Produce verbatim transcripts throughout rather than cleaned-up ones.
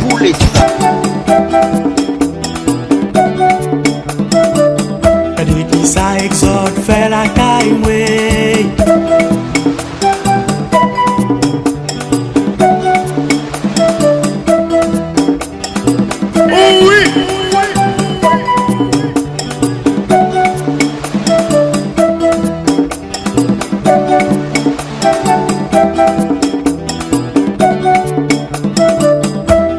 Boule sa. Gade kisa Exode fè lakay mwen.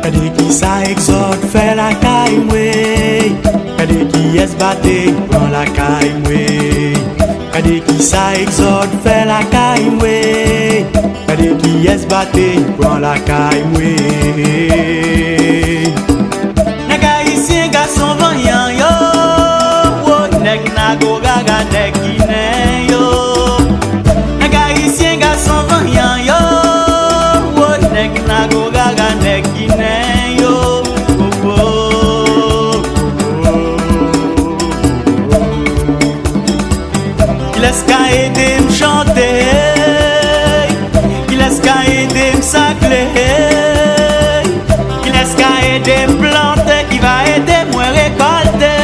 Gade kisa Exode fè lakay mwen. Gade kiyès batey pran lakay mwen. Gade kisa Exode fè lakay mwen. Gade kiyès batey pran lakay mwen. Nèg ayisyen gason vanyan yo, woy, nèg nago gaga nèg ginen yo. Nèg ayisyen gason vanyan yo, woy, nèg nago gaga nèg ginen yo. Oh, oh, oh, oh, oh. Kilès ka ede m chante? Kilès ka ede m sakle? Kilès ka ede m plante? Ki va ede mwen rekòlte?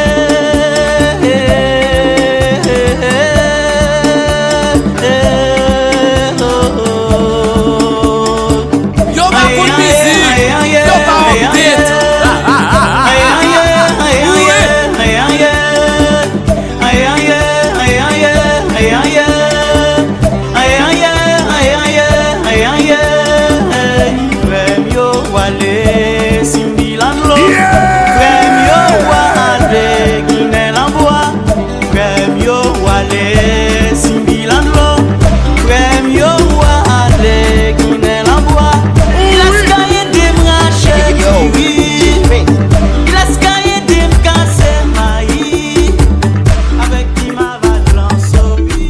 Yo pa konn mizik, yo pa update. Frè m yo ale Simbi lan dlo. Frè m yo ale Ginen lan bwa. Frè m yo ale Simbi lan dlo. Frè m yo ale Ginen lan bwa. Kilès ka ede m rache diri? Kilès ka ede m kase mayi avèk pima vaj lan sori?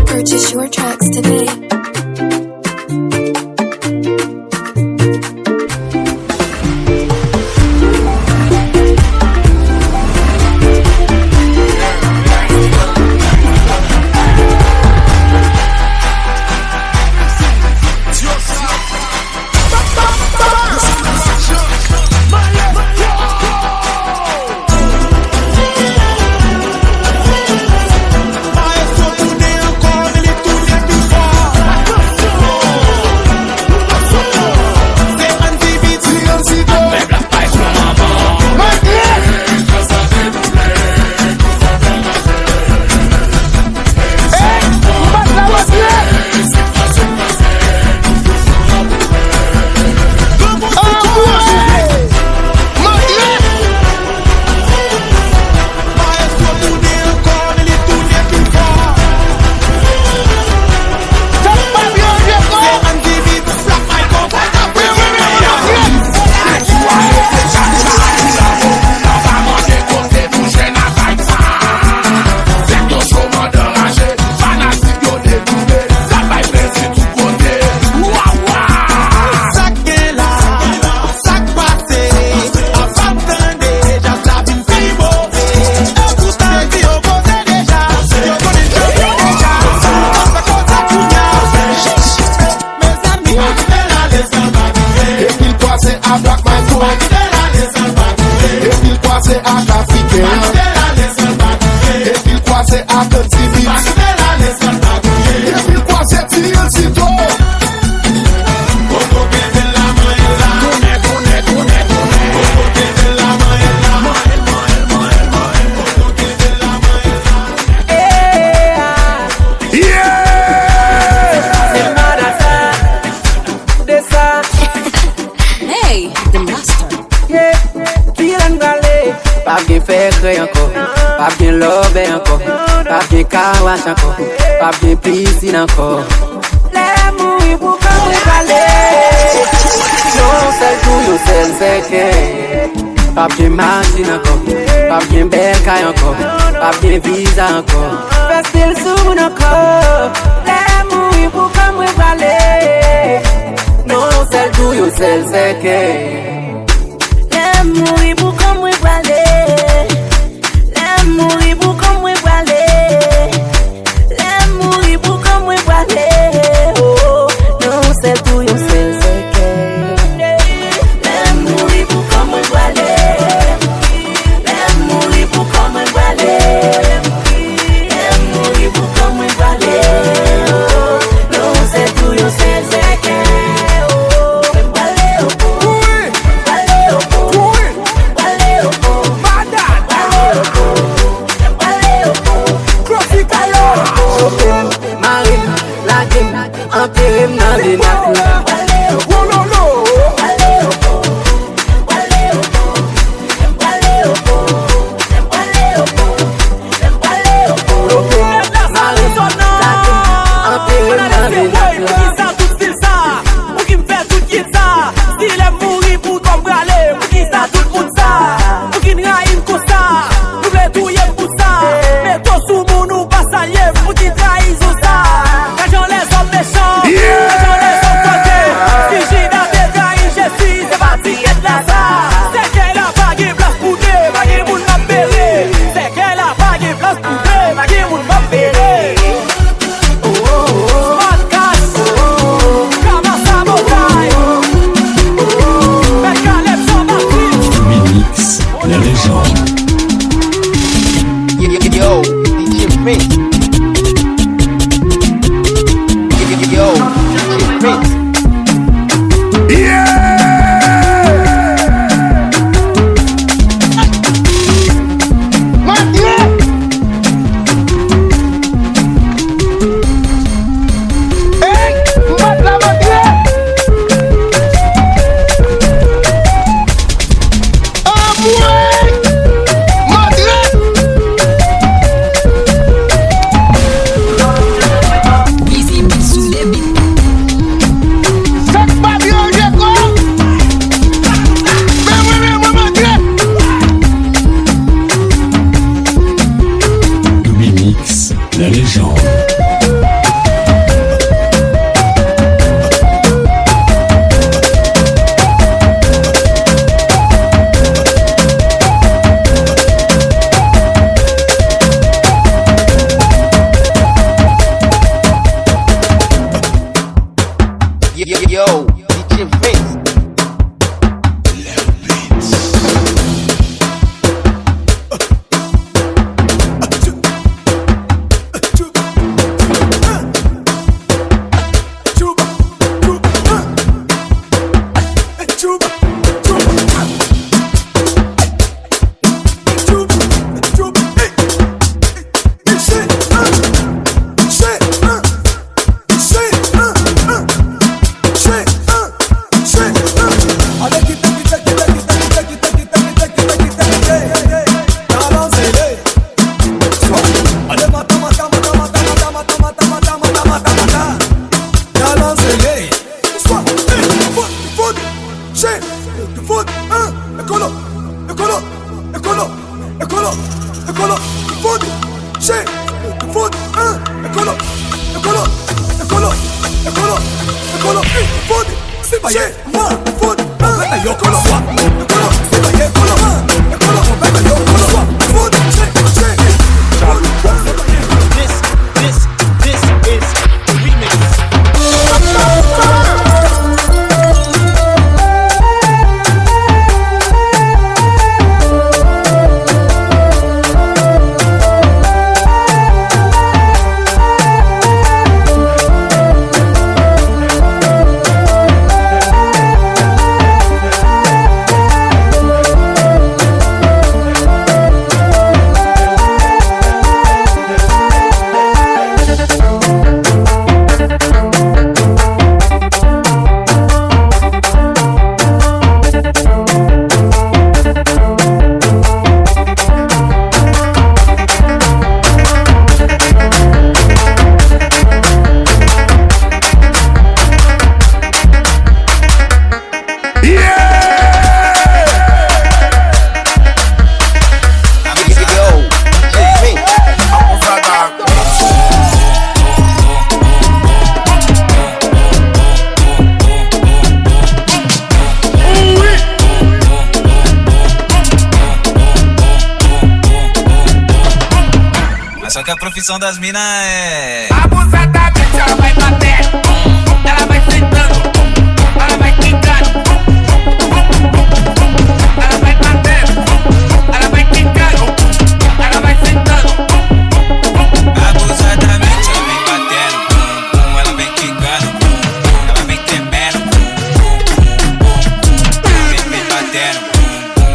Purchase your tracks today. Sa k gen la, sa k pase, apa tande, djaz la vin pi move. Epoutan, si yo poze deja, yo konnen chanpyon deja. Sa fè koze kounye a. Mezanmi, pa kite l ale san l pa touye. Epi l kwaze a Black Michael. Pa kite l ale san l pa touye. Epi l kwaze a Afriken. Pa kite l ale san l pa touye. Epi l kwaze a Grann Timit. Pa kite l ale san l pa touye. Epi l kwaze Ti Ansito. Hey, the master. Yeah, ki lè n prale? P ap gen fè krèy ankò, p ap gen lòbèy ankò, p ap gen kawach ankò, p ap gen pisin ankò. Lè mouri pou kò w prale. Yon sèl kou, yon sèl sèkèy. P ap gen machin ankò, p ap gen bèl kay ankò, p ap gen viza ankò. Fè stil sou moun ankò. Lè mouri pou kò w sèl sèkèy. Lè m mouri pou kò mwen prale. Lè m mouri pou kò mwen prale. Lè m mouri pou kò mwen prale. Oh, nan yon sèl kou, yon sèl sèkèy. Lè m mouri pou kò mwen prale. Lè m mouri pou kò mwen prale. Lè m mouri pou kò mwen prale. Oh, nan yon sèl kou, yon sèl sèkèy. Oh, m prale, oh, oh. M prale, oh, oh. M prale, oh, oh. M prale, oh, oh. Klosik Ayò. Choke m, mare m, lage m, antere m nan lenak la. Wololo. Choke m, mare m, lage m, antere m nan lenak la. Poukisa tout stil sa? Pou ki m fè tout kit sa? Si lè m mouri pou kò m prale, poukisa tout moun sa? Pou ki n rayi m konsa? Nou vle touye m pou sa? Meto sou moun ou pa salye m, pou ki trayizon sa? Gad jan lèzòm mechan, gad jan lèzòm kote. Si Jida te trayi Jezi, se pa ti èd la sa. Sèkèy la pa gen plas pou de, pa gen moun m ap bere. Sèkèy la pa gen plas pou de, pa gen moun m ap bere. Podcast. Kama Sabotay. Mèt Caleb Jean-Baptiste. Dominique, la légende. Yo, yo, yo, D J Vince. Yo, yo, yo, yo, D J Vince. Yeah! Mwen di Ey, m bat la mantre. Anmwey, mantre. Sa k pa byen, Jeko? Men mwen, men mwen, mantre. Dominique, la légende. Yo, yo, yo, D J Vince. Ekolo, ekolo, ekolo, ekolo, ekolo, fout, che, fout, hein, ekolo, ekolo, ekolo, ekolo, ekolo, fout, sipaye, mwa, fout, hein, ekolo, ekolo, sipaye, ekolo, ekolo, ekolo, fout, che, che, fout, hein, sipaye. This, this, this is the remix. A profissão das minas é abusadamente, ela vai batendo, ela vai sentando, ela vai quicando, ela vai batendo, ela vai quicando, ela vai sentando. Abusadamente, ela vem batendo, ela vem quicando, ela vem tremendo, ela vem batendo,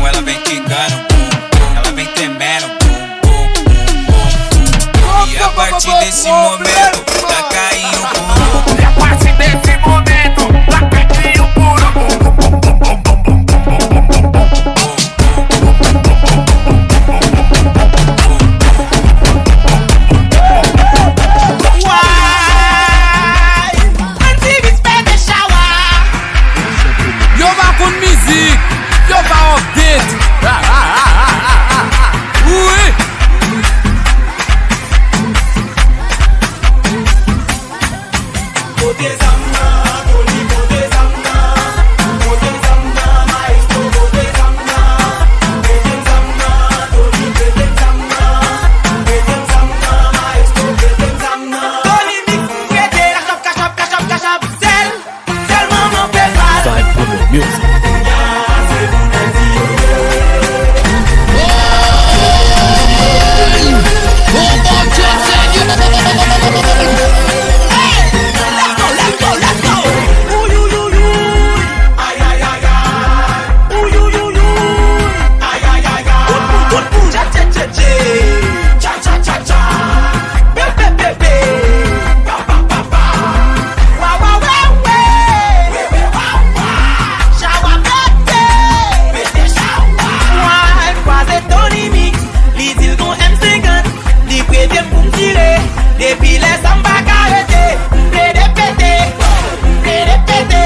ela vem quicando, ela vem tremendo. E a partir desse momento, taca aí o bumbum. E a partir desse momento, taca aí o bumbum. Uai! Antivis pede chawa. Yo pa konn mizik, yo pa update. Wi. Pote zam nan, Tony, pote zam nan. Pote zam nan, maestro, pote zam nan. Prete m zam nan, Tony, prete m zam nan. Prete m zam nan, maestro, prete m zam nan. Tony Mix, prete, kachòp, kachòp, kachòp, kachòp, sèl. Sèlman mwen fè mal. Vibe Promo Music. Hey! Let's go, let's go, let's go! Ooh, you, you, you. Ay, ay, ay, ay. Ooh, you, you, you. Ay, ay, ay, ay. Kout poul, kout poul. Tcha, tcha, tcha, tcha. Tcha, tcha, tcha, tcha. Pe, pe, pe, pe. Pa, pa, pa, pa. Wa, wa, we, we. We, we, wa, wa. Chawa pete. Pete chawa. Mwen kwaze Tony Mix. Li di l gon M senkant. Li prete m pou m tire. Depi lè sa m pa ka rete. M plede pete. M plede pete.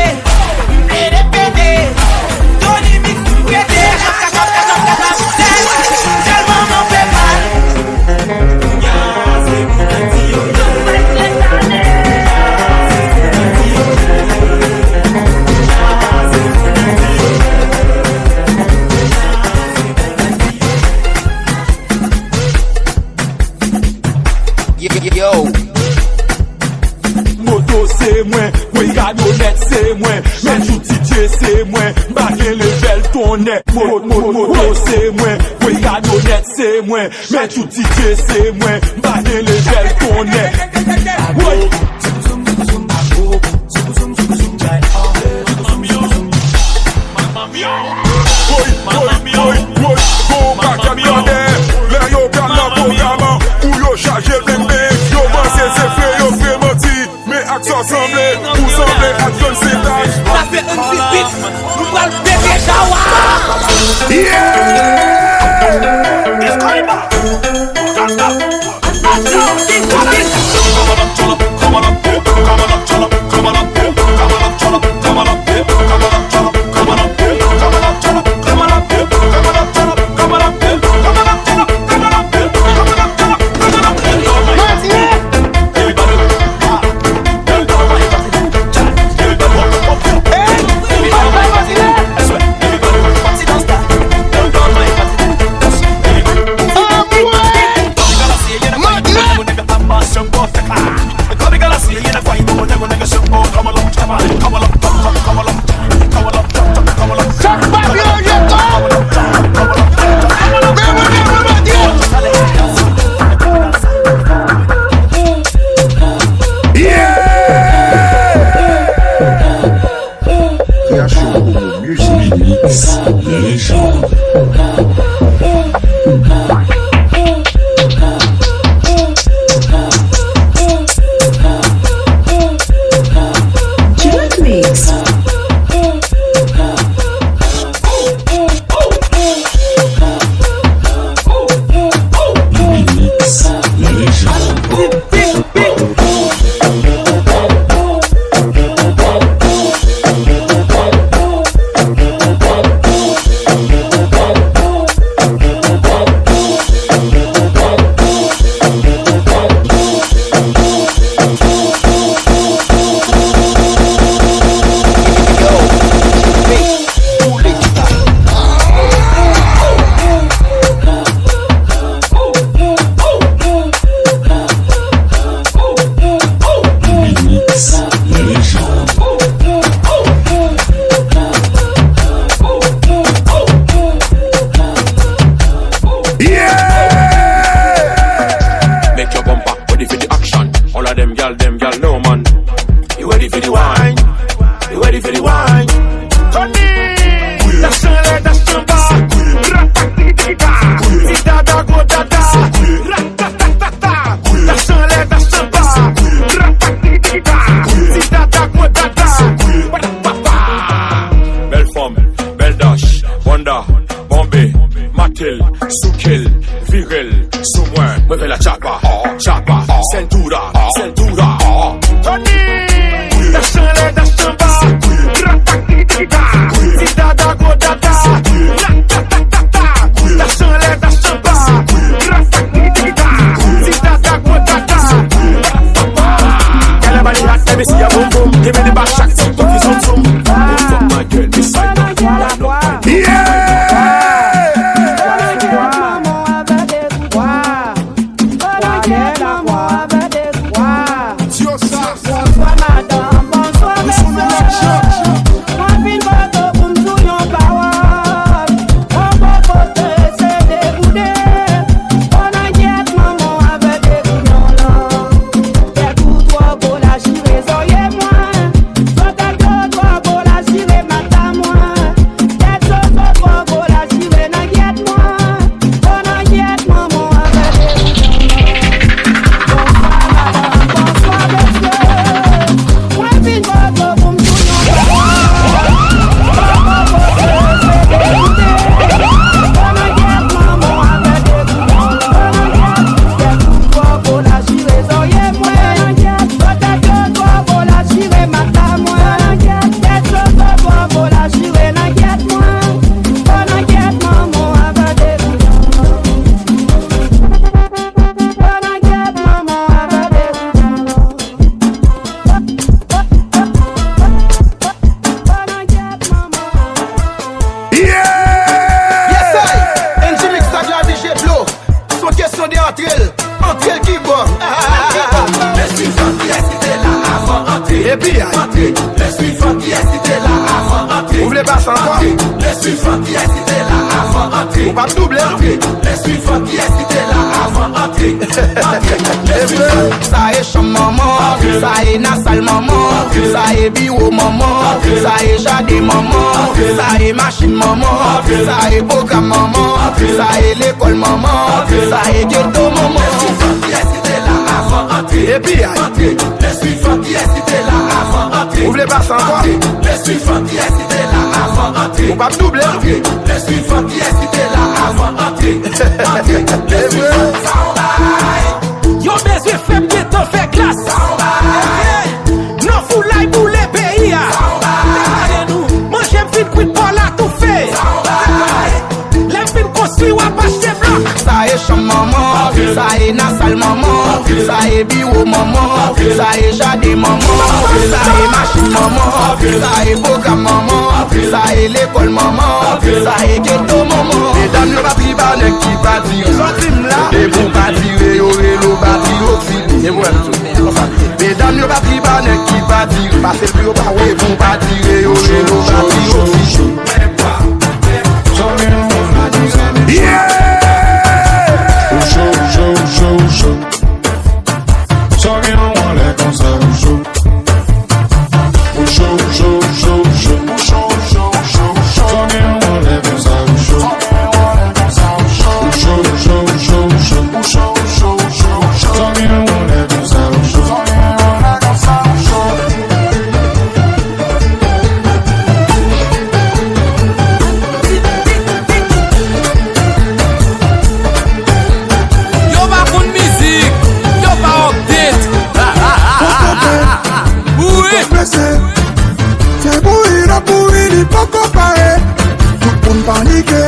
M plede pete. Tony Mix m prete. Kachòp, kachòp, kachòp, kachòp. Sèl, sèlman mwen fè mal. Yo. Moto se mwen, wi, kamyonèt se mwen, mèt ou D J se mwen, m pa gen level tonnè. Mo-, mo-, moto se mwen, wi, kamyonèt se mwen, mèt ou D J se mwen, m pa gen level tonnè. Woy! Woy, woy, woy, woy, gon pakèt gade. Lè yo pral nan pwogram, pou yo chaje l beng beng, yo panse se vre, yo vre manti. Men ak sa w sanble, ou sanble ak John Setaj. Sa se Andy Beats, nou pral pete chawa. Yeah! Kreyasyon Promo Music. Mix Legend. John Mix. Mix Legend. Wine. You ready for the wine? Tony! Dash anlè, dash anba. Ratatitita. Ti dada, gwo dada. Ratatatata. Dash anlè, dash anba. Ratatitita. Ti dada, gwo dada. Bèl fanm, bèl dash, Wanda, bonbe, matel, soukel, virel, sou mwen, mwen fè la chapa, chapa, sentura, sentura. Tony! Dash anlè, dash anba. Ratatitita. Ti dada, gwo dada. Ratatatata. Dash anlè, dash anba. Ratatitita. Ti dada, gwo dada. Gade bandi a, let me see your boom boom. Give me the back shot, so put this on zoom. Boom, fuck my girl, this side, no, no, no. Yeah! Bonswa madanm, bonswa mesye. Mwen vin kote w pou m di w yon pawòl. Yon bon kote se deboude. Konan gyèt manman w avè deboudon lan. Tèt ou twò gwo la chire zòrye mwen. Tèt ou twò gwo la chire mata mwen. Tèt zozo twò gwo la chire nan gyèt mwen. Konan gyèt manman w avè deboudon lan. Bonswa madanm, bonswa mesye. Mwen vin kote w pou m di w yon pawòl. Konan gyèt manman w avè deboudon lan. Tèt ou twò gwo la chire zòrye mwen. Tèt ou twò gwo la chire mata mwen. Tèt zozo twò gwo la chire nan gyèt mwen. Konan gyèt manman w avè deboudon lan. Konan gyèt manman w avè deboudon lan. Konan gyèt manman w avè deboudon lan. Yeah! Yes I! N G Mix ak Lavi Jeblo. Se yon kesyon de antre l. Antre l ki bò? Lespri fan, kiyès ki te la avan antre? Epi, ay. Antre. Lespri fan, kiyès ki te la avan antre? Ou vle pase ankò? Antre. Lespri fan, kiyès ki te la avan antre? Ou p ap double. Antre. Lespri fan, kiyès ki te la avan antre? Antre. Lespri fan. Sa e chanm manman, sa e nasal manman, sa e biwo manman, sa e jaden manman, sa e machin manman, sa e pwogram manman, sa e lekòl manman, sa e geto manman. Lespri fan, kiyès ki te la avan antre? Epi, ay. Antre. Lespri fan, kiyès ki te la avan antre? Ou vle pase ankò? Antre. Lespri fan, kiyès ki te la avan antre? Ou p ap double. Antre. Lespri fan, kiyès ki te la avan antre? Antre. Lespri fan, sa w bay. Yo bezwen fè m gentan fè glas. Sa w bay. Nan foulay boule peyi a. Sa w bay. Gade nou, manje m fin kwit bò la toufe. Sa w bay. Lè m fin konstwi w ap achte blòk. Sa e chanm manman, sa e nasal manman, sa e biwo manman, sa e jaden manman, sa e machin manman, sa e pwogram manman, sa e lekòl manman, sa e geto manman. Medam yo pa triba nèg ki pa tire. Medam yo pa triba nèg ki pa tire. Pase pou yo pa wè pou pa tire yo rele w pa tire. Yeah! Yo pa konn mizik, yo pa update. Wi. Prese. Se bouyi l ap bouyi, li poko pare. Tout moun panike.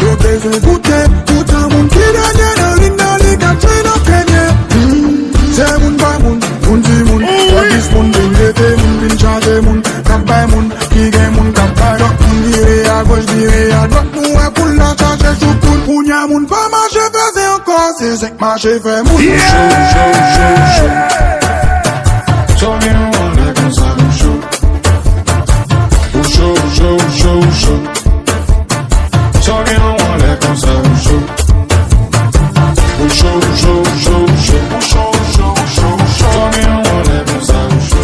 Yo bezwen goute. Poutan moun ki dènye nan liy nan, li k ap jwe nan premye. Hmm. Se moun pa moun, moun di moun. Tandis moun vin rete moun, vin chaje moun, k ap bay moun, ki gen moun k ap bay lòt moun, vire agoch, vire adwat, nou wè foul la chaje sou tout. Kounye a moun pa mache fè zen ankò, se zen k mache fè moun. Yeah! Cho, cho, cho, cho. Sa w gen anlè konsa, cho. Ou cho, cho, cho, cho. Sa w gen anlè konsa, cho. Ou cho, cho, cho, cho. Sa w gen anlè konsa, cho.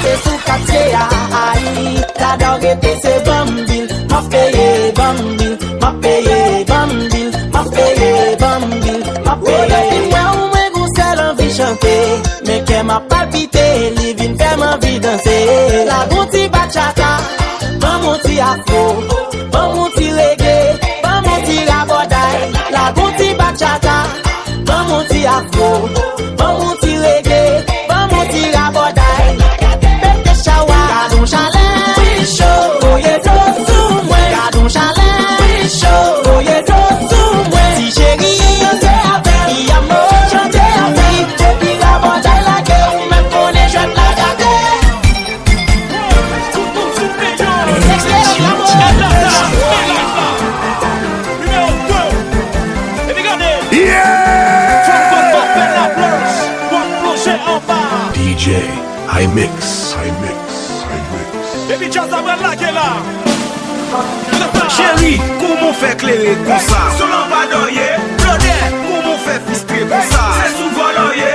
E sou katye a, ayi, ta dò rete se banm bil, m ap peye banm bil, m ap peye banm bil, m ap peye banm bil, m ap peye. Ou depi m wè ou mwen gon sèl anvi chante, men kè m ap palpite, li vin fè m anvi danse. Lage yon ti bachata, ban m yon ti afro, ban m yon ti reggae, ban m yon ti rabòday. Lage yon ti bachata, ban m yon ti afro, ban m yon ti reggae, ban m yon ti rabòday. Pete chawa, gad yon chalè, wi cho, voye dlo sou mwen. Gad yon chalè, wi cho, voye dlo sou mwen. Ti cheri, yo se avè m, y ap chante avè m. Depi rabòday lage, ou menm konnen jwèt la gate. D J Hymix, Hymix, Hymix. Epi djaz la pral lage la. Cheri, kòman w fè klere konsa? Sou lanpadò ye. Blodè, kòman w fè fistre konsa? Se sou vòlò ye.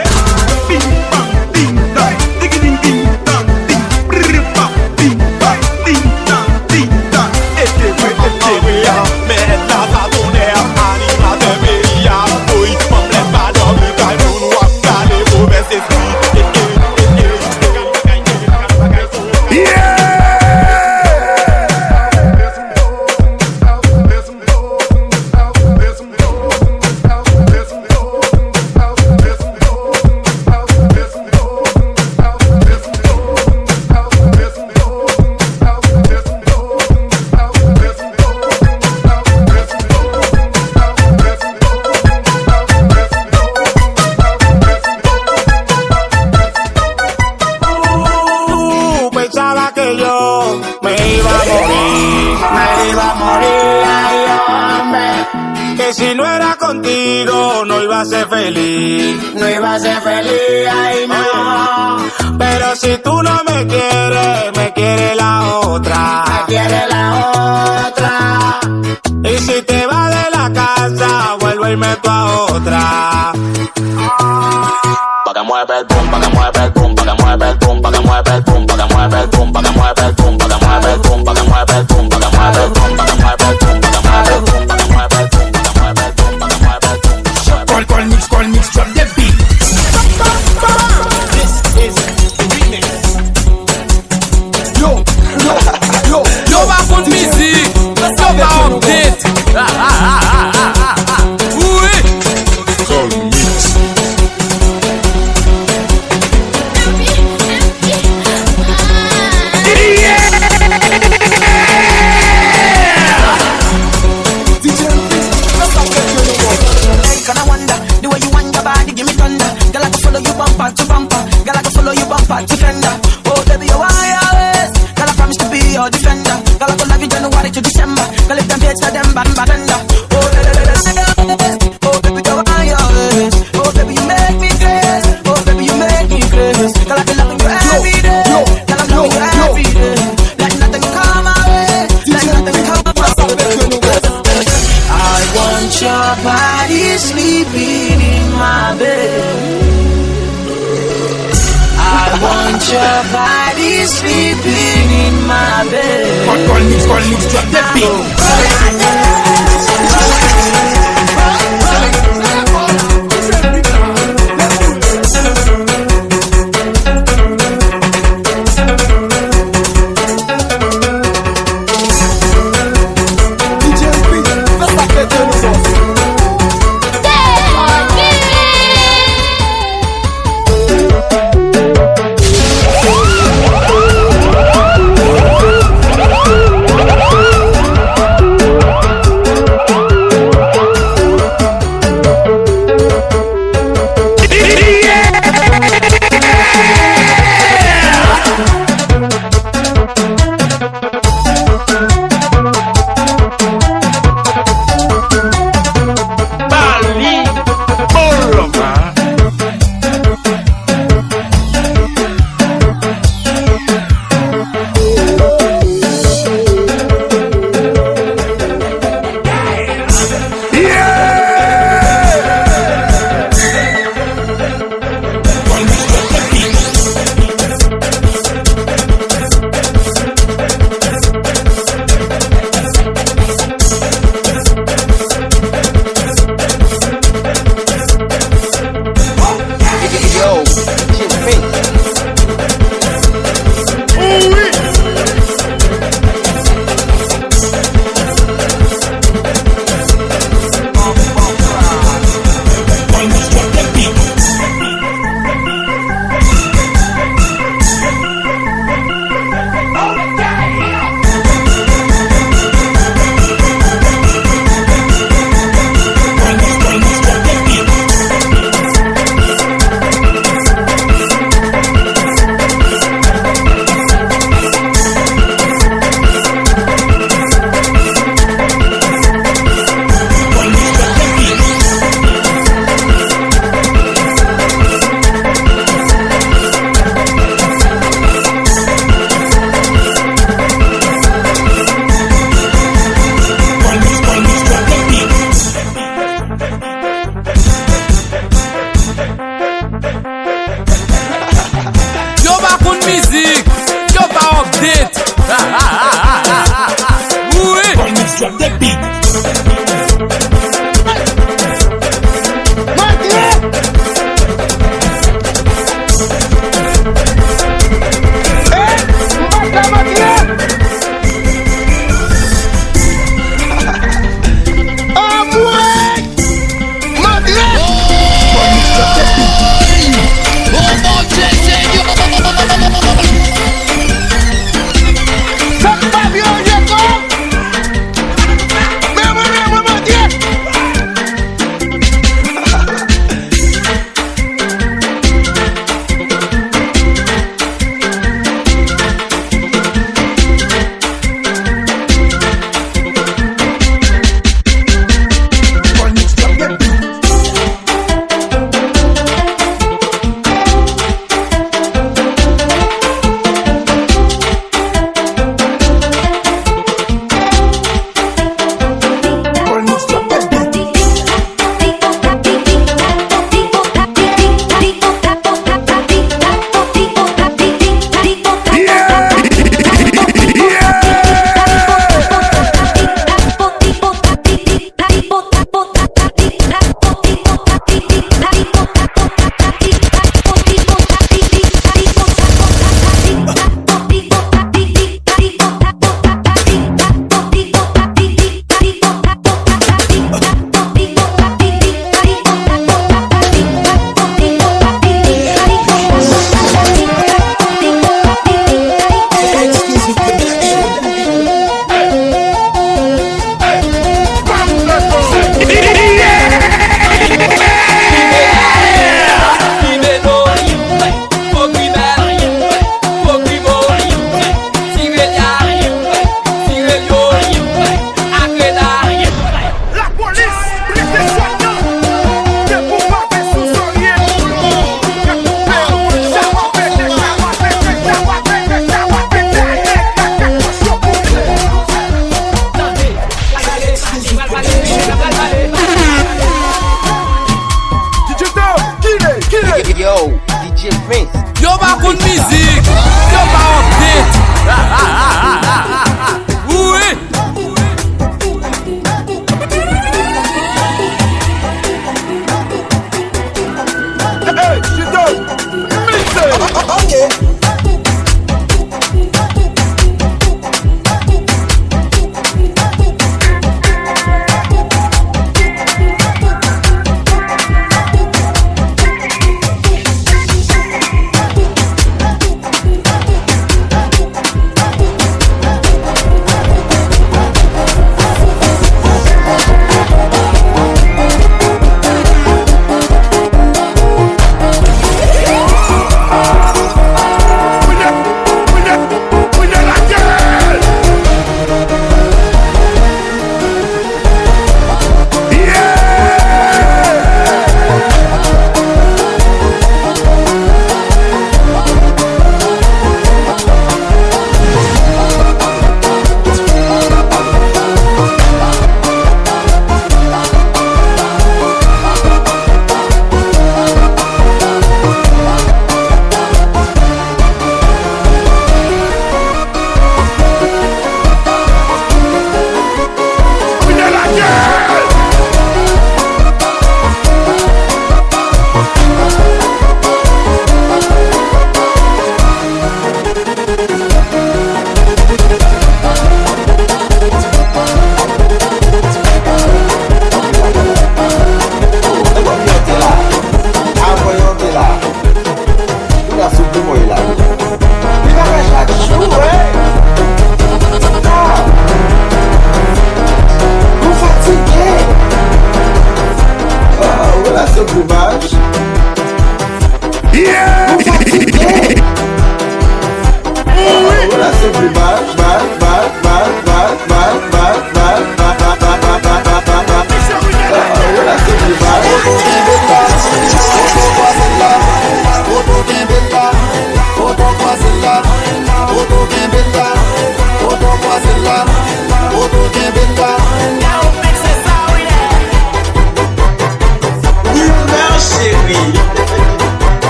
Bing, bang, ding, dang, digi, ding, ding, dang, ding, brrr, bap, bing, bang, ding, dang, ding, dang. E te vre, e te vre. Mèt la sa tonè, animatè peyi a. Woy, fanm lè pa dòmi, kay moun w ap kale, movèz espri. E, e, e, e. Tú pensabas que yo me iba a morir, me iba a morir, ay, hombre. Que si no era contigo, no iba a ser feliz, no iba a ser feliz, ay, no. Pero si tú no me quieres, me quiere la otra. Me quiere la otra. Y si te vas de la casa, vuelvo y meto a otra. Pa ka mueve el boom, pa ka mueve el boom, pa ka mueve el boom, pa ka mueve el boom, pa ka mueve el boom, pa ka mueve el boom, pa ka mueve el boom, pa ka mueve el boom, pa ka mueve el boom, pa ka mueve el boom, pa ka mueve el boom, pa ka mueve el boom, pa ka mueve el boom, pa ka mueve el boom, pa ka mueve el boom. Call, call mix, call mix, drop the beat. This is the remix. Yo, yo, yo, yo pa konn mizik, yo pa update. Wi. Call mix. Hey, kinda wonder the way you wind your body, give me thunder. Girl, I can follow you bumper to bumper. Girl, I can follow you bumper to fender. Oh, baby, you are your ways. Girl, I promise to be your defender. Girl, I go love you January to December. Girl, if them hate, tell them ban, ban, bender. Oh, baby, you are your ways. Oh, baby, you make me craze. Oh, baby, you make me craze. Girl, I be loving you every day. Girl, I'm loving you every day. Let nothing come my way. Let nothing come my way. I want your body sleeping in my bed. I want your body sleeping in my bed. Call, call mix, call mix, drop the beat.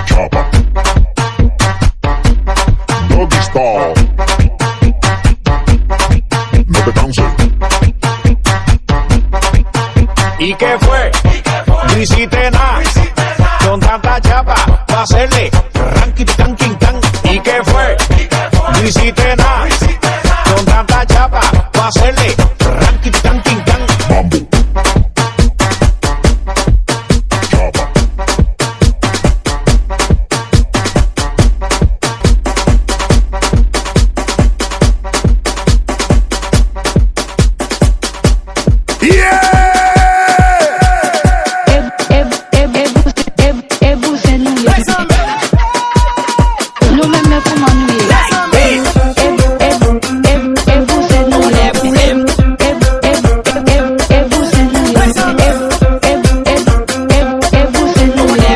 Chapa. Doggy style. No te canses. ¿Y qué fue? No hiciste nada. Con tanta chapa, pa' hacerle ranking, tanking, tan. ¿Y qué fue? No hiciste nada. Con tanta chapa, pa' hacerle ranking, tanking, tan. Mambo. Chapa. Yeah! E, e, e, e, e, e, e bouzen nou ye. Nou menm men kouman nou ye. E, e, e, e, e bouzen nou ye. E, e, e, e, e bouzen nou ye. E, e, e, e, e bouzen nou ye.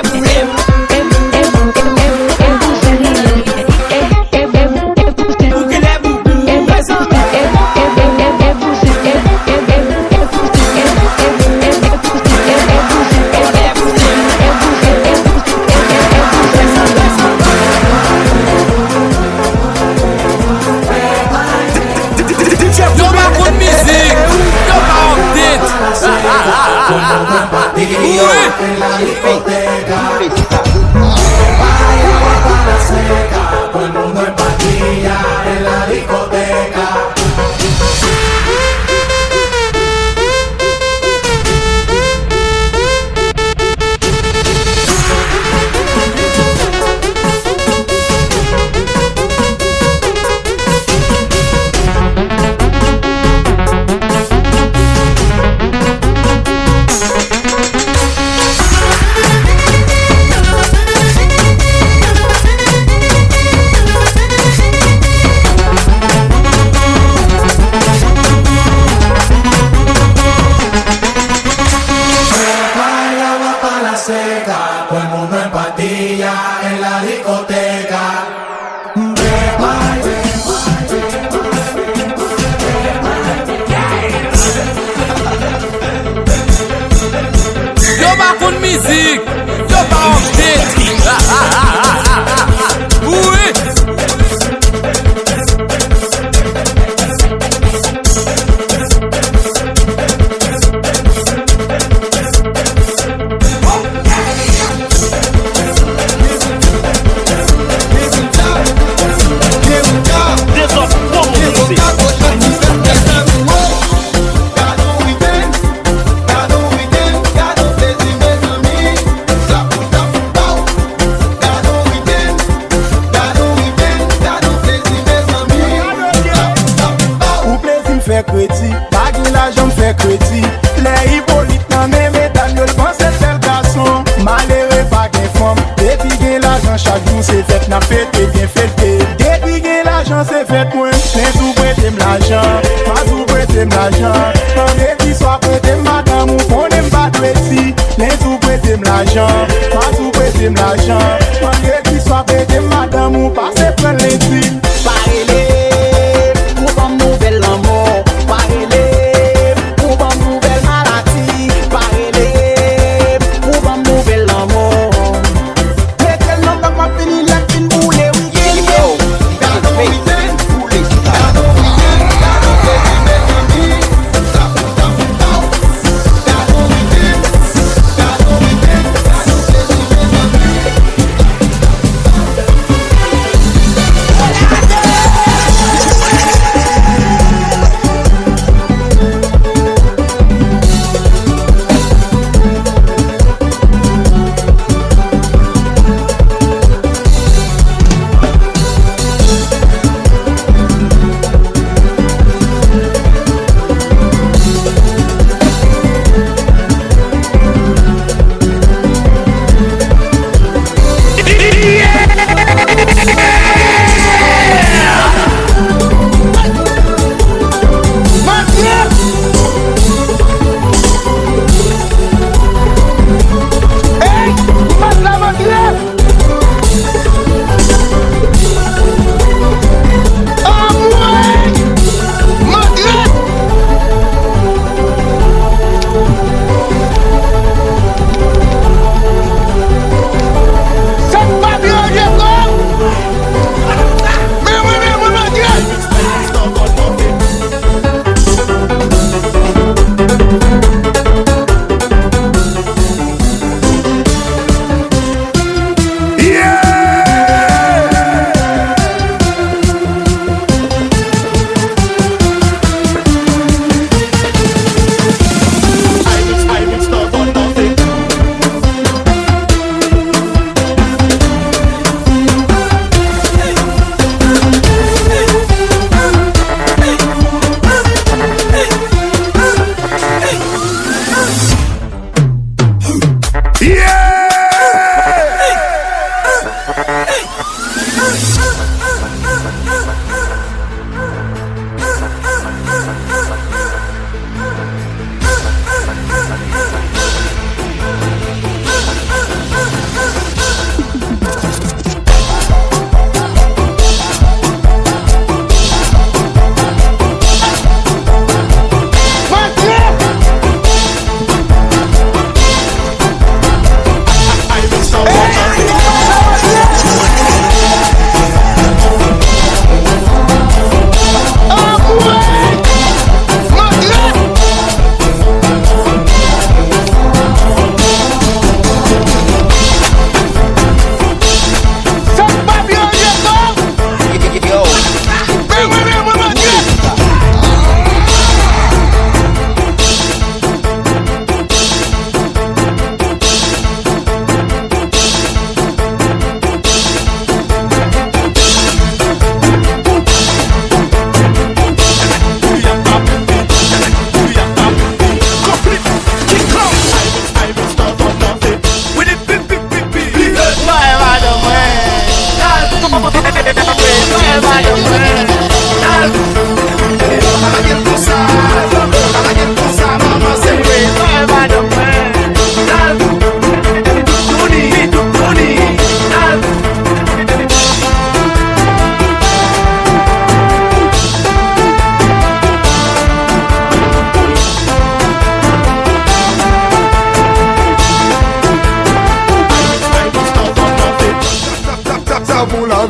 Yo pa konn mizik, yo pa update. Wi. Seca, todo el mundo en patilla en la discoteca. Yo pa konn mizik, yo pa update. Wi. Ou plezi m fè kredi, pa gen lajan m fè kredi. Lè Ipolit nan men medam yo, l panse l bèl gason. Malere pa gen fanm, depi gen lajan chak jou se fèt n ap fete, byen fete. Depi gen lajan se fèt mwen, plen tou prete m lajan, pa tou prete m lajan. Vandredi swa prete m madanm ou, konnen m pa dwe di. Plen tou prete m lajan, pa tou prete m lajan. Vandredi swa prete m madanm ou, pase pran l lendi. Pa rele pou ban m nouvèl lanmò. Pa rele pou ban m nouvèl maladi. Pa rele pou ban m nouvèl lanmò. Mete l nan bak, m ap vini lè m fin boule, wi. Yo, gade yon ritm, boule chita. Gade yon ritm, gade yon ritm, mezanmi. Tap, tap, tap. Gade yon ritm, gade yon ritm, gade yon ritm, mezanmi.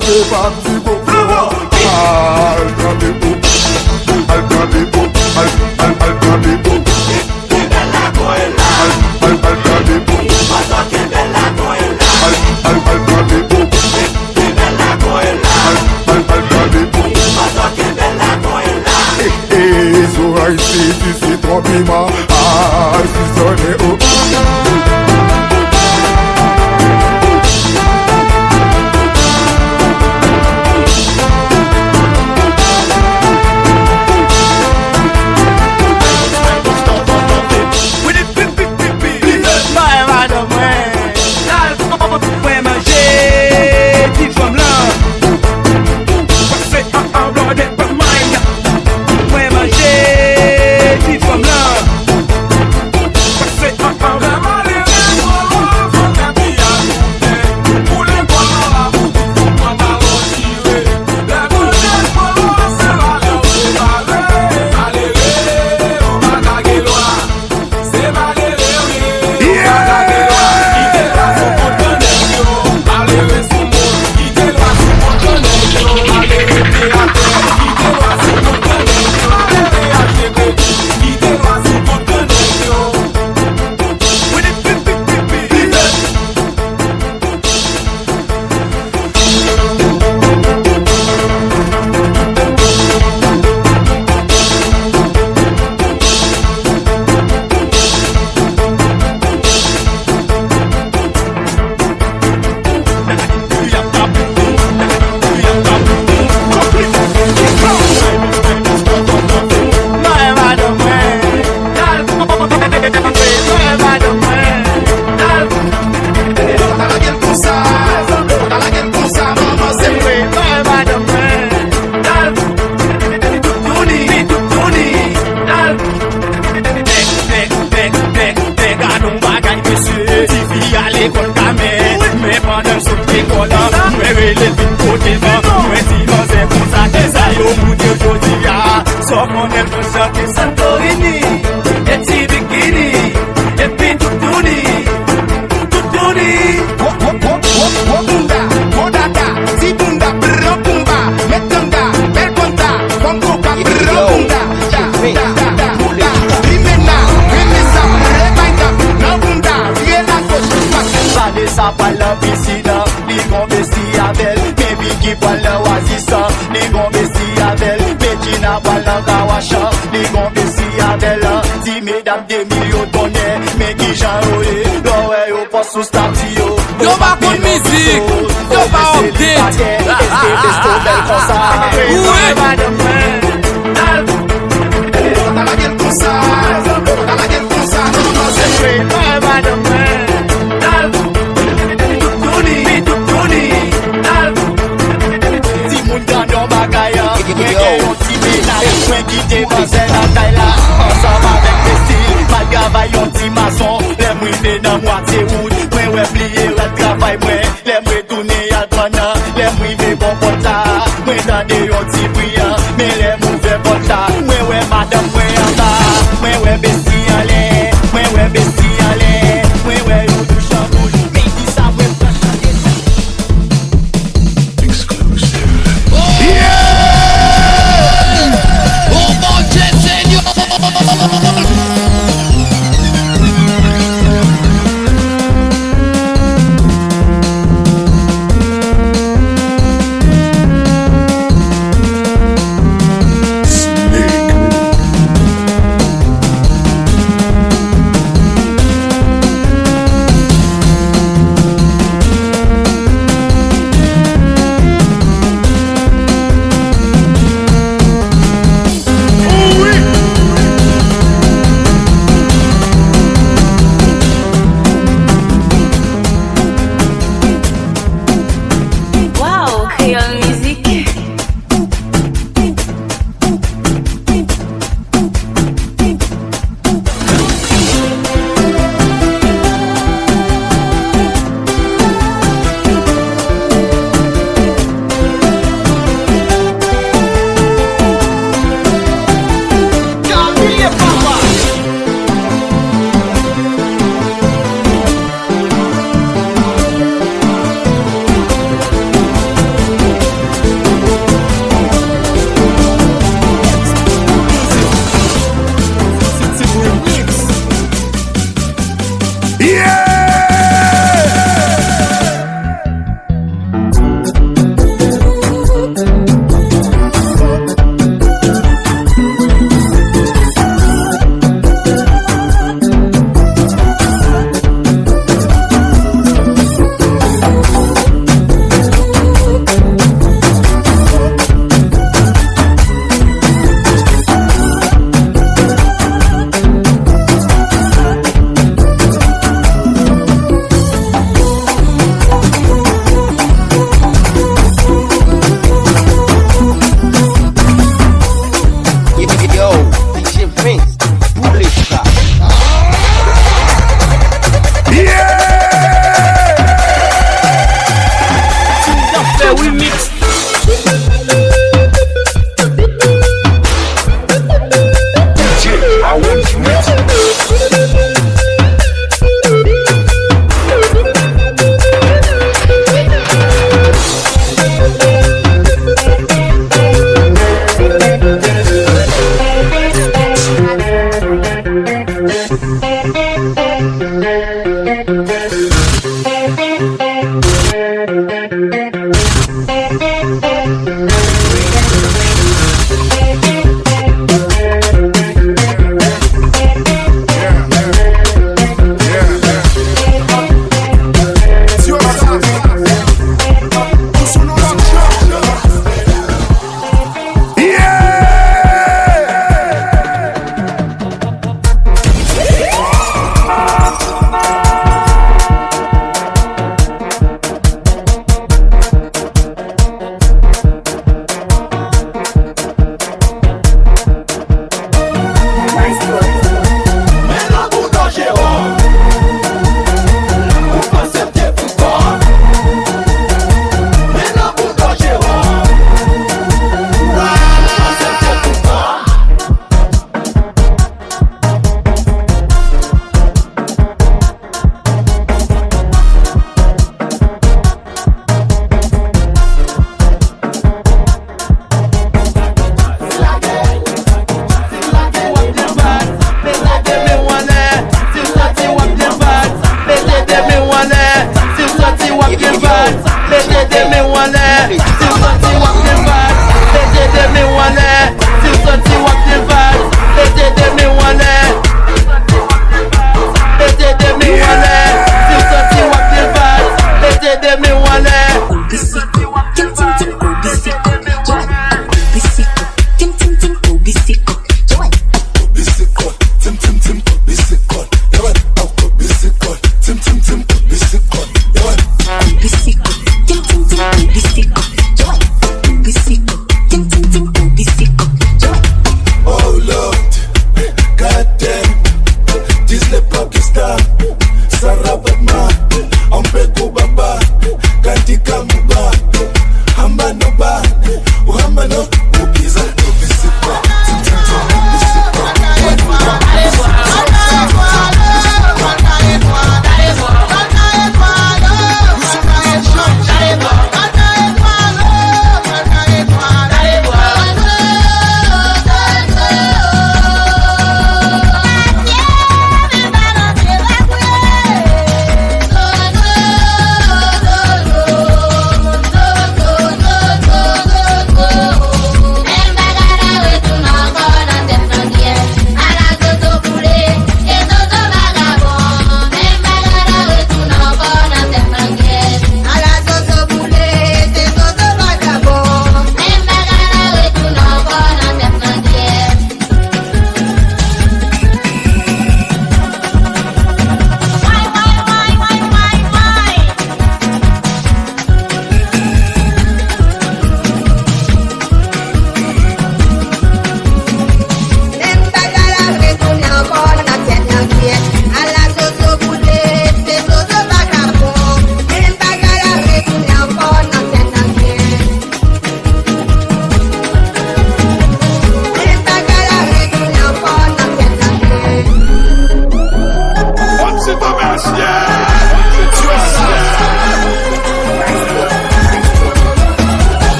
Se pa ti koko. Al tande koko. Al tande koko. Al, al, al tande koko. Al, al, al tande koko. Al, al, al tande koko. Al, al, al tande koko. E, e, e, so Ayiti, ti sitwon piman. Ay, si sone, oh. Bay madanm mwen. Al mwen manje ti fanm lan. Pase an, an blòdè. Mwen manje ti fanm lan. Pase an, an. Nèg, nèg, nèg, nèg, nèg, gade yon bagay mesye. Tifi a lekòl kanmenm, men pandan l sot lekòl, mwen rele l vin kote m. Mwen di manzè konsa, kisa yo moute jodi a? Sa w konnen, mwen chante Santorini, e ti bikini, epi toutouni. Toutouni. Gwo, gwo, gwo, gwo, gwo bounda, gwo dada, ti bounda, pran boumba, met tanga, bèl konta, fanm koka, pran bounda, da, da, da, da, da, limena, renmen sa, rebayda, nan bounda, vire lagoch, pase. Vanessa pral nan pisin an, li gon besti avè l, men Vicky pral nan Oasis an, li gon besti avè l, Medjina pral nan Kawash an, li gon besti avè l, ti medam de mil yo konnen, men kijan yo ye, lè w wè yo pòs sou stati yo. Yo pa konn mizik, yo pa update. Wi. Timoun, gade yon bagay, mwen gen yon ti mennaj, mwen kite manzè nan kay la, ansanm avèk Messi, m al travay yon ti mason, lè m rive nan mwatye wout, mwen wè m bliye rad travay mwen, lè m retounen al pran nan, lè m rive bò pòt la, mwen tande yon ti bri an, men lè m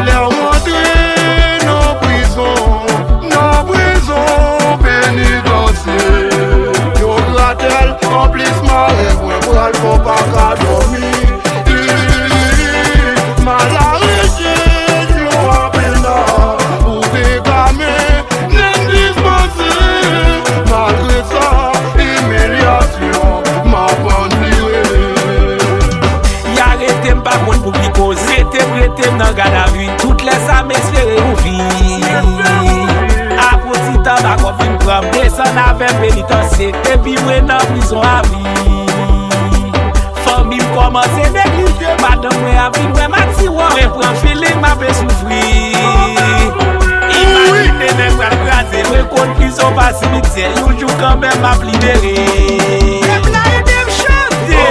Lè w rantre nan prizon, nan prizon penitansye, yo gratèl, anplis mare mwen pral fè w pa ka dòmi. Mal arete, yo apena ou te ka men, nen dispanse. Malgre sa, imilyasyon, m ap andire. Y arete m pa konn pou ki koz. Rete m, rete m nan gadavi. Tout lè sa m espere ou vini. Apranti tabak w ap vin pran m. Desann avè m penitansye. Epi mwen nan prizon avi. Fanmi m kòmanse neglije. Madanm mwen ap vin wè m ak tiwò. Mwen pran filing, m ape soufri. Imajine nèg pral kraze. Mwen konn prizon pa simityè. Yon jou kanmenm m ap libere. Pèp la ede m chante.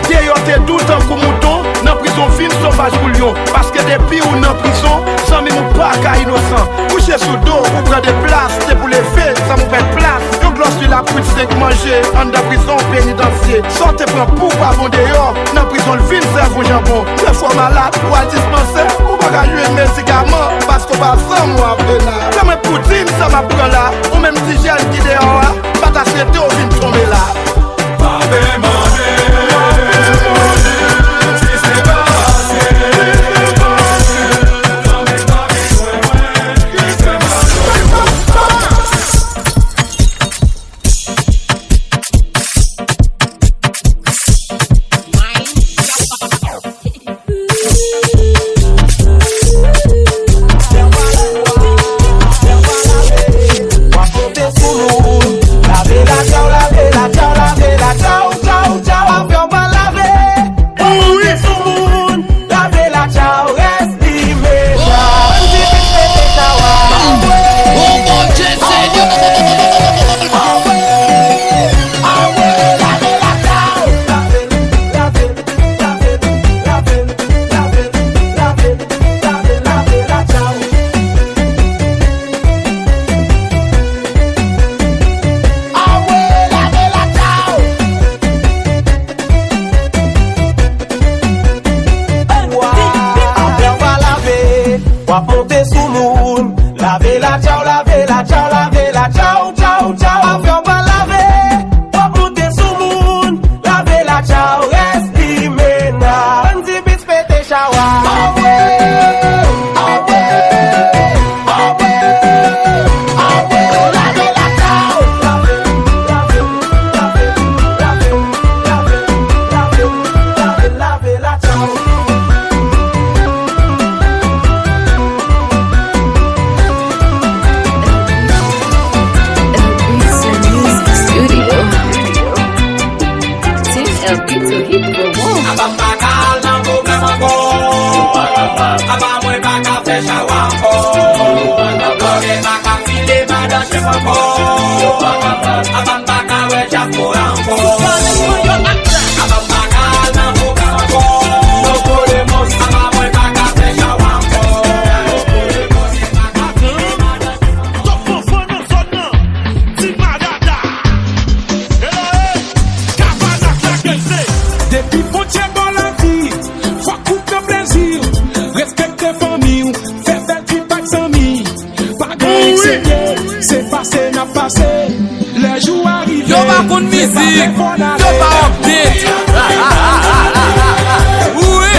Deyò te dou tankou mouton, nan prizon vin sovaj kou lyon. Paske depi ou nan prizon, zanmi m, ou pa ka inosan. Kouche sou do, ou pran de plas, te pou leve, zanmi, ou pèd plas. Yon glòs lwil ap kwit senk manje anndan prizon penitansye. Sa w te pran pou pa bon deyò, nan prizon l vin sèvi w janbon. Lè fò malad, ou al dispansè, ou pa ka jwenn medikaman, paske w pa zanmi w ap pena. Fè mwen poutine sa m ap pran la, ou menm ti jèn ki deyò a, m pa ta swete w vin tonbe la. Pa vle mande si se pa pase, zanmi pa vin jwenn mwen, ki fè m pase. W ap monte sou moun, lave latchaw, lave latchaw, lave latchaw, tchaw, tchaw, afè w pa lave. W ap monte sou moun, lave latchaw, rès limena. Ann di pit pete chawa. O Bondye Senyè! Awe, awe, lave latchaw. Lave, lave, lave, lave, lave, lave, lave, lave latchaw. Awe, lave latchaw. Apre w pa lave, w ap monte sou moun. Lave latchaw, lave latchaw, lave latchaw, tchaw, tchaw. Apre w pa lave, w ap monte sou moun. Lave latchaw, rès limena. Ann di pit pete chawa. Awe, awe, awe, awe, lave latchaw. Lave, lave, lave, lave latchaw. L B Sonic Studio. Team L B to hit the wall. Aba m pa ka al nan pwogram ankò. Aba mwen pa ka fè chawa ankò. Mwen pa ka file madan chèf ankò. Aba m pa ka wè dyaspora ankò. Aba m pa ka al nan pwogram ankò. Aba mwen pa ka fè chawa ankò. Top fanfan nan zòn nan, Ti Marada. Hello, hey, Kavanak la gèl se. Depi Bondye ba w lavi, fòk ou pran plezi w. Respekte fanmi w, fè bèl trip ak zanmi. Pa gen rik serye, se pase n ap pase. Lè jou a rive, yo pa konn mizik, yo pa update. Wi.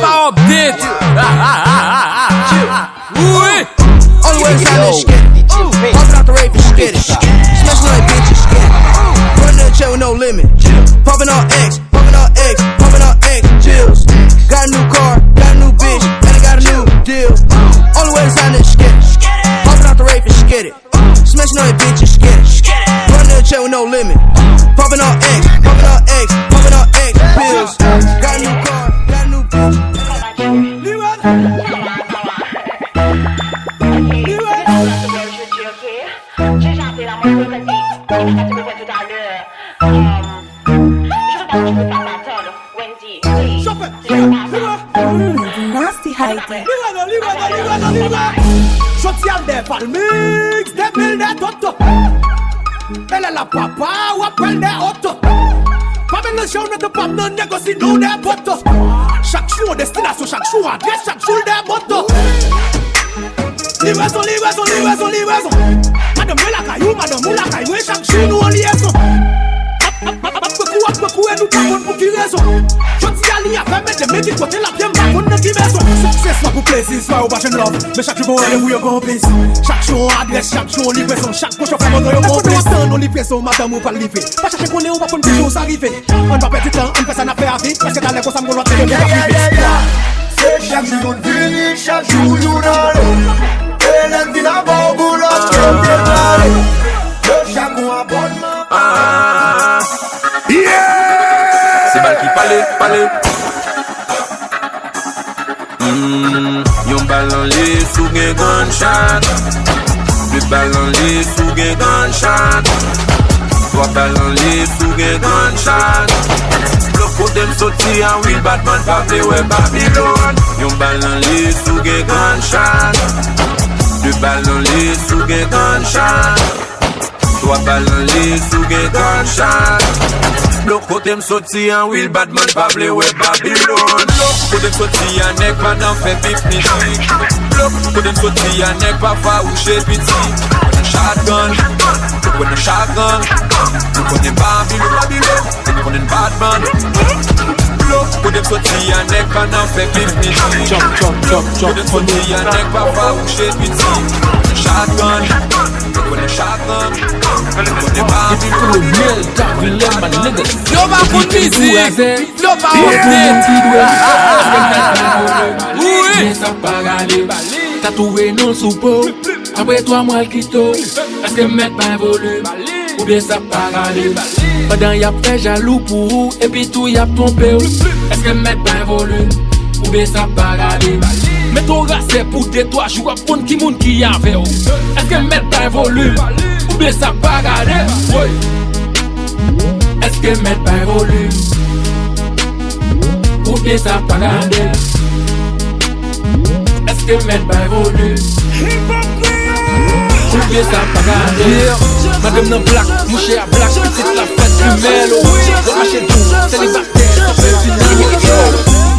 Pa update. Wi. Only way is out and get it. Popping out the rave and get it. Smashing on that bitch and get it. Running the check with no limit. Popping on X, popping on X, popping on X. Chills. Got a new car, got a new bitch, and I got a new deal. Only way is out and get it. Popping out the rave and get it. Smashing on that bitch and get it. Running the check with no limit. Popping on X, popping on X, popping on X. Bills. Got a new car, got a new bitch. Nasty Haiti. Jodi a l de Valmix, de mil de toto. E lè l ap papa, w ap pran de oto. Pa melanje w nan tan pa m nan negosi non de poto. Chak jou yon destinasyon, chak jou yon adrès, chak jou l de moto. Livrezon, livrezon, livrezon, livrezon. Madanm mwen lakay ou, madanm ou lakay mwen, chak jou nou an lyezon. Ap, ap, ap, ap pran kou, ap pran kou, e nou pa konn pou ki rezon. Jodi a li avè m, men demen ki kote l ap ye, m pa konn nan ki mezon. Se, se swa pou plezi, swa yo pa jwenn love. Men chak jou gon randevou, yo gon plis. Chak jou yon adrès, chak jou yon livrezon. Chak gon chofè moto, yo gon plis. Tann yon livrezon, madanm ou pral livre. Pa chache konnen, ou pa konn ki jou sa rive. Ann pa pèdi tan, ann fè sa n ap fè a vit, paske talè konsa m gon lòt nèg ki ap rive. Se chak jou youn vini, chak jou youn ale. E lè n vin abò, gon lòt ke m te prale. Yo chak gon abònman. Se bal ki pale, pale. Hmm, yon bal nan lis ou gen gunshot. De bal nan lis ou gen gunshot. Twa bal nan lis ou gen gunshot. Blòk kote m soti a, wi, Badman pa vle wè Babilòn. Yon bal nan lis ou gen gunshot. De bal nan lis ou gen gunshot. Twa bal nan lis ou gen gunshot. Blòk kote m soti a, wi, Badman pa vle wè Babilòn. Blòk kote m soti a, nèg pa nan fè bif mizik. Blòk kote m soti a, nèg pa fawouche piti. Mwen nan shotgun, mwen nan shotgun. Nou konnen Babilòn, Babilòn. Konnen Badman. Blòk kote m soti a, nèg pa nan fè bif mizik. Chop, chop, chop, chop. Kote m soti a, nèg pa fawouche piti. Shotgun, konnen shotgun. Konnen Babilòn. Depi kolonyèl ta vin lè, my nigga. Yo pa konn mizik. Yo pa konn mizik. Wi. Sa pa gade. Tatouwe non sou po. Apre twa mwa l kite w. Èske m mèt bay volim? Oubyen sa pa gade? Pandan y ap fè jalou pou ou, epi tou y ap twonpe w. Èske m mèt bay volim? Oubyen sa pa gade? Mete w rasè pou de twa jou, w ap konn ki moun ki avè w. Èske m mèt bay volim? Oubyen sa pa gade? Woy. Èske m mèt bay volim? Oubyen sa pa gade? Èske m mèt bay volim? Oubyen sa pa gade? Madanm nan blak, mouche a blak, pitit la fèt pi mèlo. W ap mache dou, selibatè, fè vin nan yo.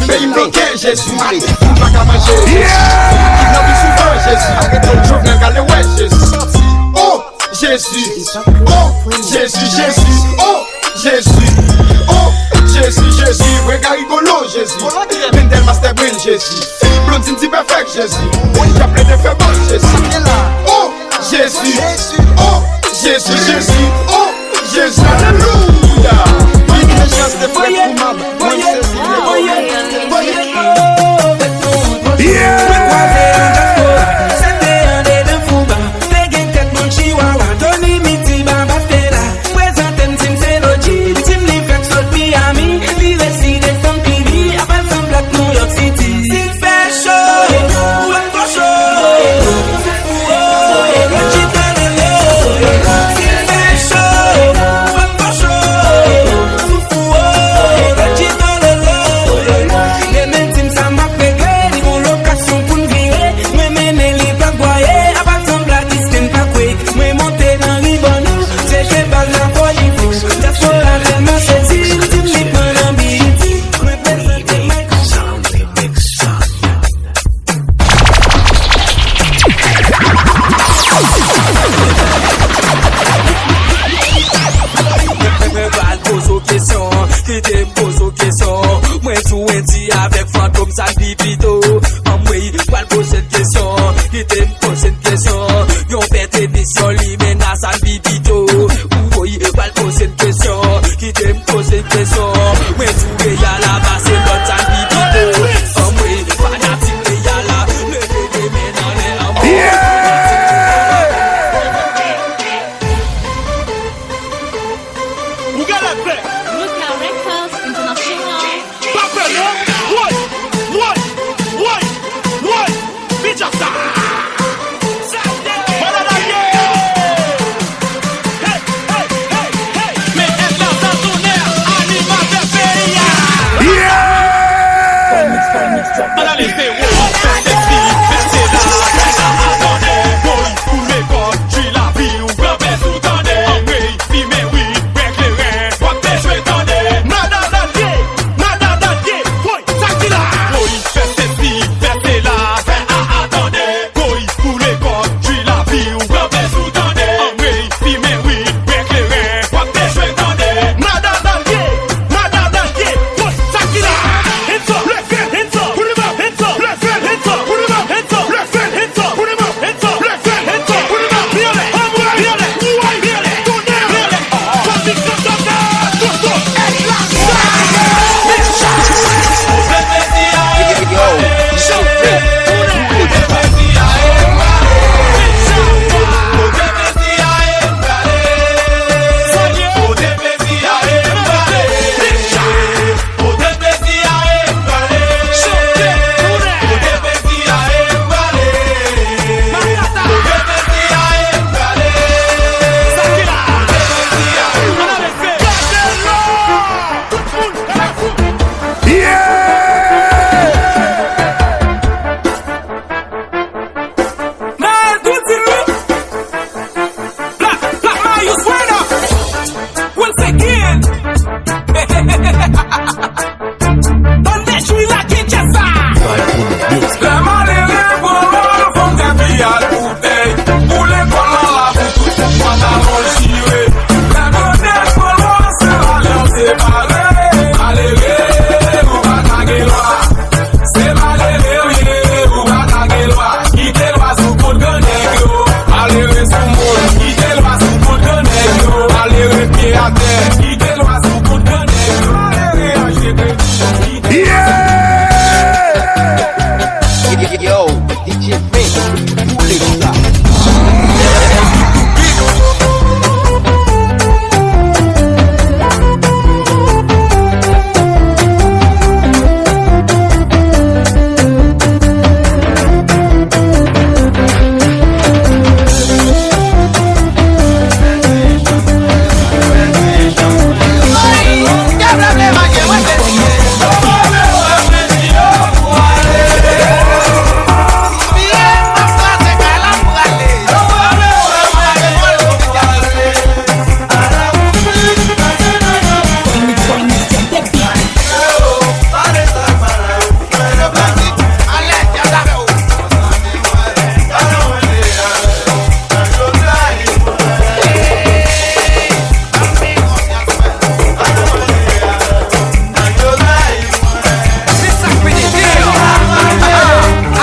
Peyi m bloke, Jezi. Moun pa ka manje, Jezi. Kidnape souvan, Jezi. Arete l, Jovenel, gale wè, Jezi. Oh! Jezi, oh, Jezi, Jezi, oh, Jezi, oh, Jezi, Jezi, wè Gary Golo, Jezi, Mendel Master Brain, Jezi, Blondine Ti Perfect, Jezi, y ap plede fè bòs, Jezi, oh, Jezi, oh, Jezi, Jezi, oh, Jezi, alelouya. Vin mechanste frèt pou mab, mwen sezi. Yeah! Te gen kèk moun chiwawa, Tony Miti, Baba Stella. Prezante m, di m se Logi, di m li fèk sot Miami, li resi desann P V, apèl san blòk New York City. Si l fè cho, ou ap fò cho. Ou, oh, Logi tande yo. Si l fè cho, ou ap fò cho. Ou, oh, Logi Kòm sa n pi pito, anmwey, pral poze n kesyon. Kite m poze n kesyon. Yon fè tenis, yon limena, sa n pi pito. Woy, pral poze n kesyon. Kite m poze n kesyon. Mwen di w Real la pase lòt, sa n pi pito. Anmwey, fanatik Real la, leve de men anlè, anmwey. Ou genlè fè. Luca Records International. Pa pè non. Woy, woy, woy, woy. Beat sa. Malad al ye. Hey, hey, hey, hey. Men èt la sa tounen animatè peyi a. Ann ale zewo, fè seksi, fè sela, fè sa, atande. Woy, koule kòd, jwi lavi w, kanpe sou tande. Anmwey, fimen wid, bwè kleren, w ap byen jwe tande. Madan Dadye, madan Dadye, woy, sa ki la? Woy, fè sesi, fè sela, fè a, atande. Woy, koule kòd, jwi lavi w, kanpe sou tande. Anmwey, fimen wid, bwè kleren, w ap byen jwe tande. Madan Dadye, madan Dadye, woy, sa ki la? Hands up, leve, hands up, put 'em up, hands up, leve, hands up, put 'em up, hands up, leve, hands up, put 'em up, hands up, leve, hands up, put 'em up. Viyole, anmwey, viyole, woy, viyole, tounen, viyole. Fanatik Santana, Toto, èt la sa. Yo, yo, yo. Mael Goutin wi. Black, Black Marius, word up. Once again. Tande jwi lage djaz sa. Lè malere pran lwa, fanm fè fi al boutèy. Pou lekòl la, la pou tout, tout pantalon l chire. Lè granmèt pran lwa, se alyanse pare. Malere, ou pa ka gen lwa. Se malere w ye, ou pa ka gen lwa. Kite lwa sou kont gran nèg yo. Malere sou moun, kite lwa sou kont gran nèg yo. Malere pye atè, kite lwa sou kont gran nèg yo. Malere an jete. Yeah! Yo, D J Fink, boule sa.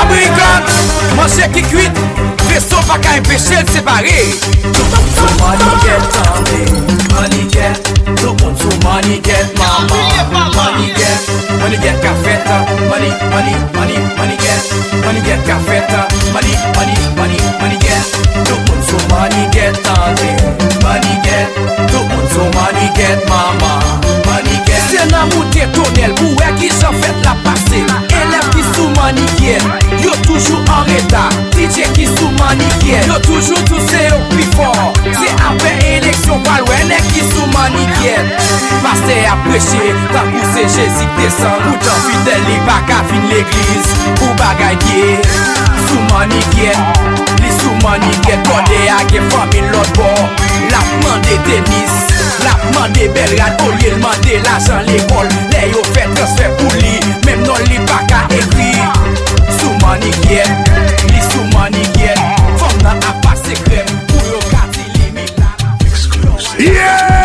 Abrikòt, manje ki kwit, veso pa ka enpeche l separe. Tout moun sou mannigèt, tande, mannigèt. Tout moun sou mannigèt, manman, mannigèt. Mannigèt ka fèt, manni, manni, manni, mannigèt. Mannigèt ka fèt, manni, manni, manni, mannigèt. Tout moun sou mannigèt, tande, mannigèt. Tout moun sou mannigèt, manman, mannigèt. Se nan moute tonèl pou wè kijan fèt la pase. Elèv ki sou mannigèt, yo toujou an reta. D J ki sou mannigèt, yo toujou di w se yo k pi fò. Se apre eleksyon pral wè nèg ki sou mannigèt. Pastè ap preche tankou se Jezi k desann. Poutan fidèl li pa ka vin legliz pou bagay pye. Sou mannigèt, li sou mannigèt. Kòde a gen fanmi l lòt bò. L ap mande tenis, l ap mande bèl rad olye l mande lajan lekòl. Lè yo fè transfè pou li, menm non li pa ka ekri. Sou mannigèt, li sou mannigèt. Fanm nan ap pase krèm pou yo ka di li mita. Yeah!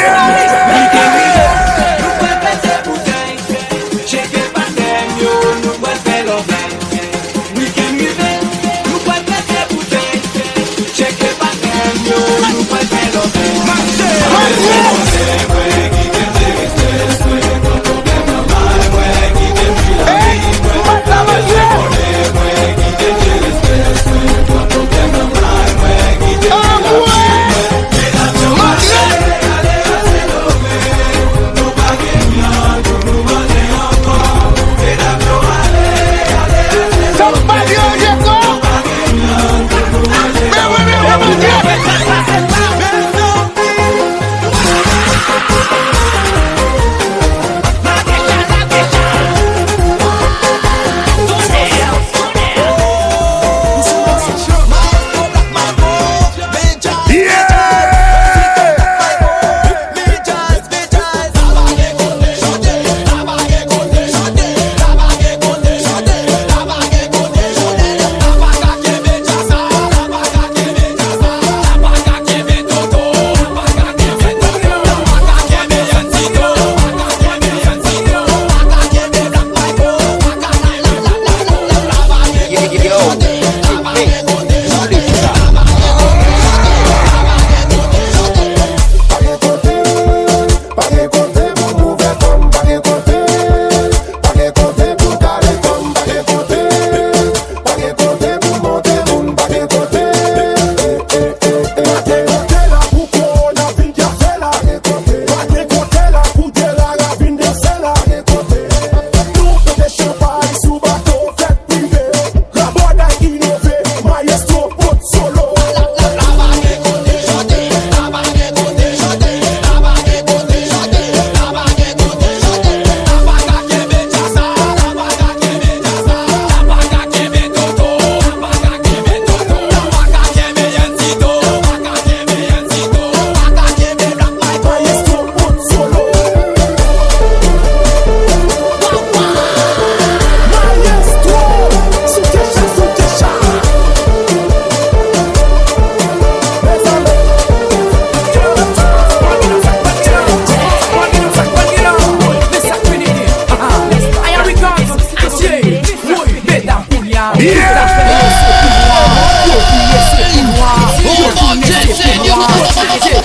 Weekend rive, nou pral pete boutèy. Tcheke patnè m yo, nou pral fè lòvèy. Weekend rive, nou pral pete boutèy. Tcheke patnè m yo, nou pral fè lòvèy. Mache!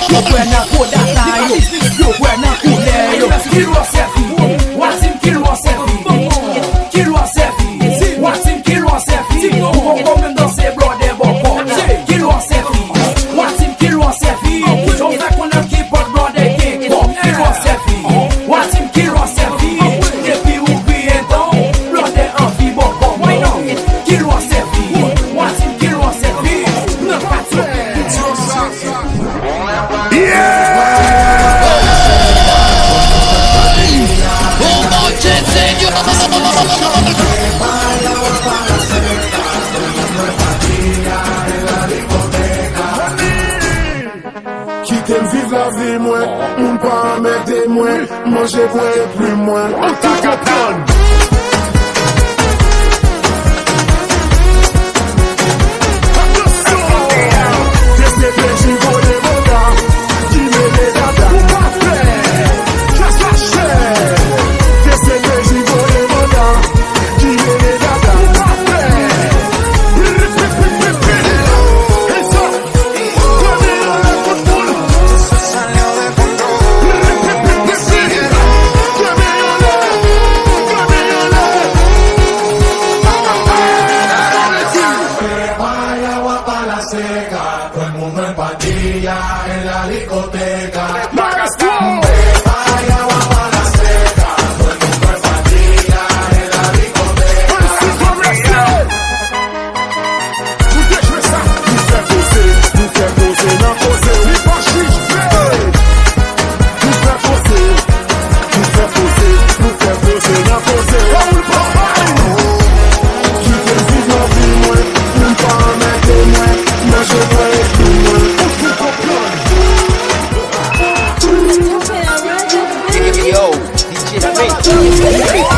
Yo kwè nan koda sa yo, yo kwè nan koulè yo. Kilè w ap sèvi? Watim, kilè w ap sèvi? Kilè w ap sèvi? Watim, kilè w ap sèvi? Ou poko menm danse blòdè bòkò. Kilè w ap sèvi? Watim, kilè w ap sèvi? Yo fè konnen ki pòt blòdè gen kòb. Kilè w ap sèvi? Watim, kilè w ap sèvi? Depi ou griyen dan w, blòdè anvi bòkò. Kilè w ap sèvi? Watim, kilè w ap sèvi? Nan katye. Kite m viv lavi mwen, moun pa anmède mwen, manje, bwè e plim mwen. Ou tout konprann. Atansyon! T C P J voye manda, ki mele dada. Ou pa fè, kras lachè. T C P J voye manda, ki mele dada. Ou pa fè. Pip, pip, pip, pip, pip. Hey, sa. Koute jwe sa. Nou fè poze, nou fè poze nan koze. Li pa chich vle. Nou fè poze, nou fè poze, nou fè poze nan koze. Raoul Papay. Kite m viv lavi mwen, moun pa anmède mwen, manje, bwè e plim mwen. Ou tout konprann. Yo, D J Prince, D J Prince.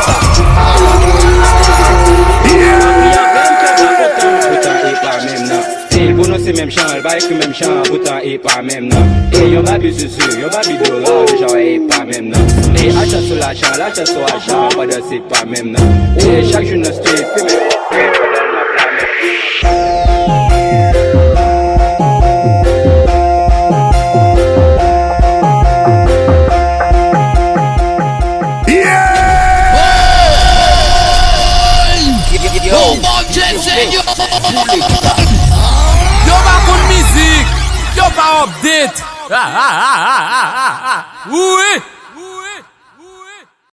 Pou nou se menm jan, l pa ekri menm jan, poutan e E pa menm nan. E yon babi zuzu, yon babi dora, ou deja wè e pa menm nan. E achan sou lachan, lachan sou achan, pandan se pa menm nan. E chak jou nan street, fimen. Yo pa konn mizik, yo pa update. Wi.